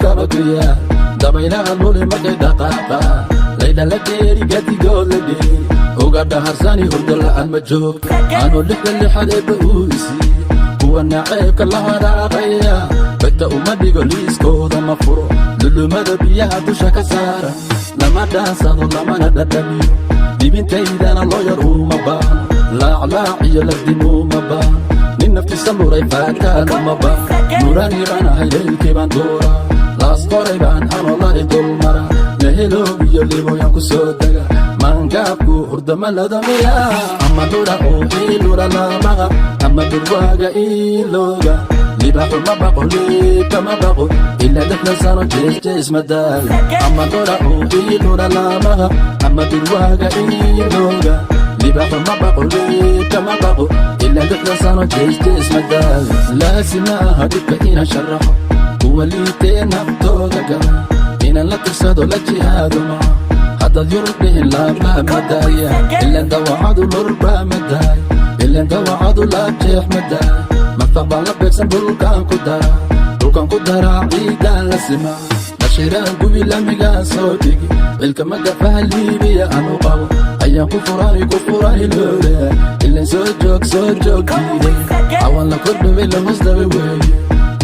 Dhulkaba ku yaal dabaylaha luli markay dhaqaaqa laydha la dheeri gadigood la dheeri uga dhaharsani hurdo la'aan ma joogto anuu lixda lixad eebba uu isiiye kuwa naceebka la hadhaaqaya bagta uma dhigo, liiskooda ma furo. Lulumada biyaha dusha ka saara lama dhaansado lamana dhadhamiyo. Dhibintaydana loo yar uma baano, laaclaac iyo lagdimuuma baano. Nin naftiisa luray faataan uma baano. Nurani baan ahay, leylkii baan duuraa, Laas Qoray baan anoo lari dulmara, Leheloob iyo Liboyan ku soo dega. Maangaabku hurdama ladamiya ama dhura oo iilura laamaha ama dhurwaaga iilooga. Libaaxu ma baqo, liibka ma baqo, ilaa 60 sano jeesjees ma daalo. Ama dhura oo iilura laamaha ama dhurwaaga iilooga. Libaaxu ma baqo, liibka ma baqo, ilaa 60 sano jeesjees ma daalo. Laasima aha dhibka inaan sharaxo kuwa liitee naftooda gala, inaan la tirsado la jihaado maa. Haddaad Yurub dhihin laablaab ma daaya, ilan dawacadu lurbaa ma daay, ilan dawacadu laabjeex ma daay. Madfac baan la beegsan, dhulkaan ku daraa, dhulkaan ku daraa, ciidaan la simaa, dhashiraan gubi, lamigaan soo dhigi. Cilka magafaha Liibiya anu qabo ayaan ku furani, ku furani loole. Ilan soo joog, soo joog diiday, awan la kordhaway, la hoosdhabay weeye.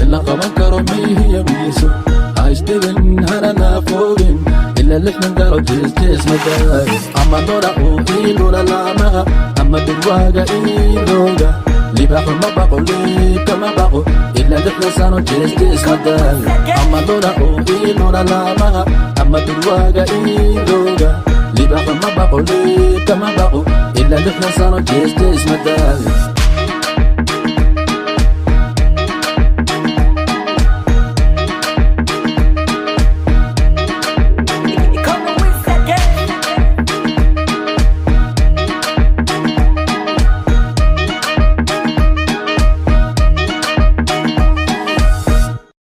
In la qaban karo miihiyo miiso, ha isdhibin hana naafoobin, ilaa 60 galo jeesjees ma daay. Ama dhora oo iilura laamaha ama dhurwaaga iilooga. Libaaxu ma baqo, liibka ma baqo, ilaa 60 sano jeesjees ma daayo. Ama dhora oo iilura laamaha ama dhurwaaga iilooga. Libaaxu ma baqo, liibka ma baqo, ilaa 60 sano jeesjees ma daayo.